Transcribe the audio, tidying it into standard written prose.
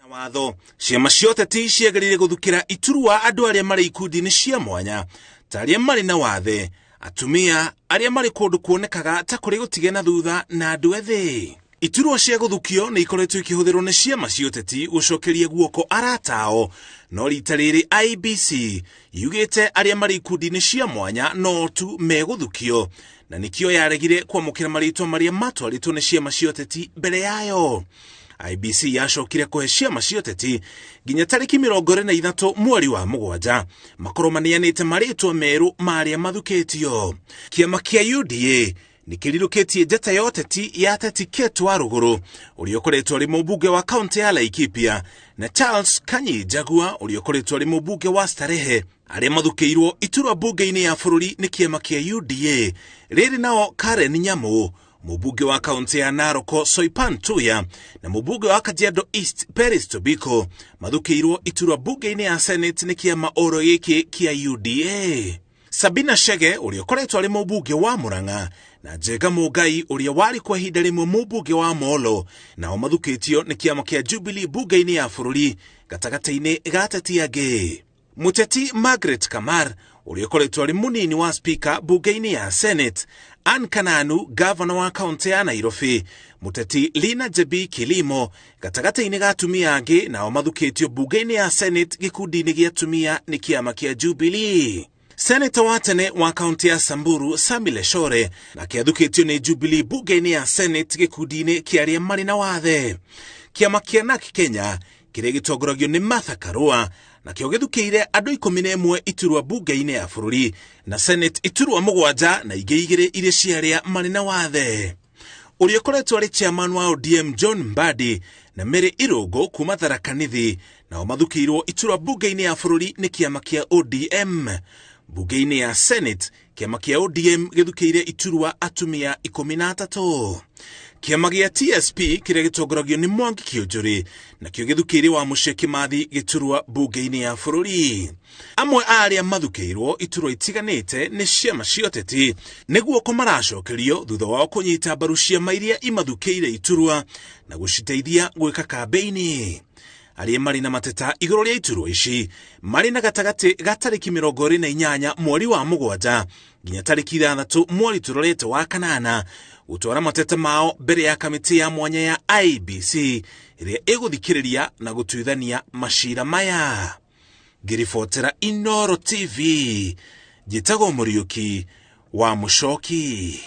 Na watho, ciama cia ũteti ciagĩrĩire gũthukĩra iturwa andũ arĩa marĩ ikundi-inĩ cia mwanya ta arĩa marĩ na wathe, atumia, arĩa marĩ kũndũ kuonekaga ta kũrĩ gũtige na thutha na andũ ethĩ. Iturwa cia gũthukio nĩ ikoretwo ikĩhũthĩrwo nĩ ciama cia ũteti gũcokeria guoko arata ao, no rita rĩrĩ IEBC yugĩte arĩa marĩ ikundi-inĩ cia mwanya no tu megũthukio, na nĩkĩo yaregire kwamũkĩra marĩtwa marĩa matwarĩtwo nĩ ciama cia ũteti mbere yayo. IEBC yacokire kũhe ciama cia ũteti nginya tarĩki 23 mweri wa 7 makorwo maneanĩte marĩtwa merũ ma arĩa mathukĩtio. Kĩama kĩa UDA nĩ kĩrirũkĩtie njata ya ũteti ya Ateti Kate wa Rũgũrũ ũrĩa ũkoretwo arĩ mũmbunge wa kaũntĩ ya Laikipia na Charles Kanyi Njagua ũrĩa ũkoretwo arĩ mũmbunge wa Starehe arĩa mathukĩirwo iturwa mbunge-inĩ ya bũrũri nĩ kĩama kĩa UDA. Rĩrĩ nao Karen Nyamu, mũmbunge wa kaũntĩ ya Narok Soipan Tuya na mũmbunge wa Kajiado East Peris Tobiko mathukĩirwo iturwa mbunge-inĩ ya Senate nĩ kĩama oro gĩkĩ kĩa UDA. Sabina Chege ũrĩa ũkoretwo arĩ mũmbunge wa Murang'a na Njenga Mũngai ũrĩa warĩ kwa ihinda rĩmwe mũmbunge wa Molo nao mathukĩtio nĩ kĩama kĩa Jubilee mbunge-inĩ ya bũrũri gatagatĩ-inĩ ga ateti angĩ. Mũteti Margaret Kamar ũrĩa ũkoretwo arĩ mũnini wa speaker mbunge-inĩ ya Senate, Ann Kananu gavana wa kaũntĩ ya Nairobi, mũteti Lina Jebi Kilimo gatagatĩ-inĩ ga atumia angĩ nao mathukĩtio mbunge-inĩ ya Senate gĩkundi-inĩ gĩa atumia nĩ kĩama kĩa Jubilee. Senator wa tene wa kaũntĩ ya Samburu Sami Leshore nake athukĩtio nĩ Jubilee mbunge-inĩ ya Senate gĩkundi-inĩ kĩa arĩa marĩ na wathe. Kĩama kĩa NARC Kenya kĩrĩa gĩtongoragio nĩ Martha Karua nakĩo gĩthukĩire andũ 11 iturwa mbunge-inĩ ya bũrũri na Senate iturwa 7 na ingĩ 2 irĩ cia arĩa marĩ na wathe. Ũrĩa ũkoretwo arĩ chairman wa ODM John Mbadi na Mary Irũngũ kuma Tharaka Nithi nao mathukĩirwo iturwa mbunge-inĩ ya bũrũri nĩ kĩama kĩa ODM. Mbunge-inĩ ya Senate kĩama kĩa ODM gĩthukĩire iturwa atumia 13. Kĩama gĩa TSP kĩrĩa gĩtongoragio nĩ Mwangi Kĩũnjũrĩ nakĩo gĩthukĩire wa Mũciĩ Kĩmathi gĩturwa mbunge-inĩ ya bũrũri. Amwe a arĩa mathukĩirwo iturwa itiganĩte nĩ ciama cia ũteti nĩguo kũmaracokerio thutha wao kũnyita mbaru ciama iria imathukĩire iturwa na gũciteithia gwĩka kambĩini. Arĩa marĩ na mateta igũrũ rĩa iturwa ici marĩ na gatagatĩ ga tarĩki 28 mweri wa 7 nginya tarĩki 6 mweri tũrorete wa 8 gũtwara mateta mao mbere ya kamĩtĩ ya mwanya ya IEBC ĩrĩa ĩgũthikĩrĩria na gũtuithania macira maya. Ngĩribotera Inooro TV, njĩtagwo Mũriũki wa Mũcoki.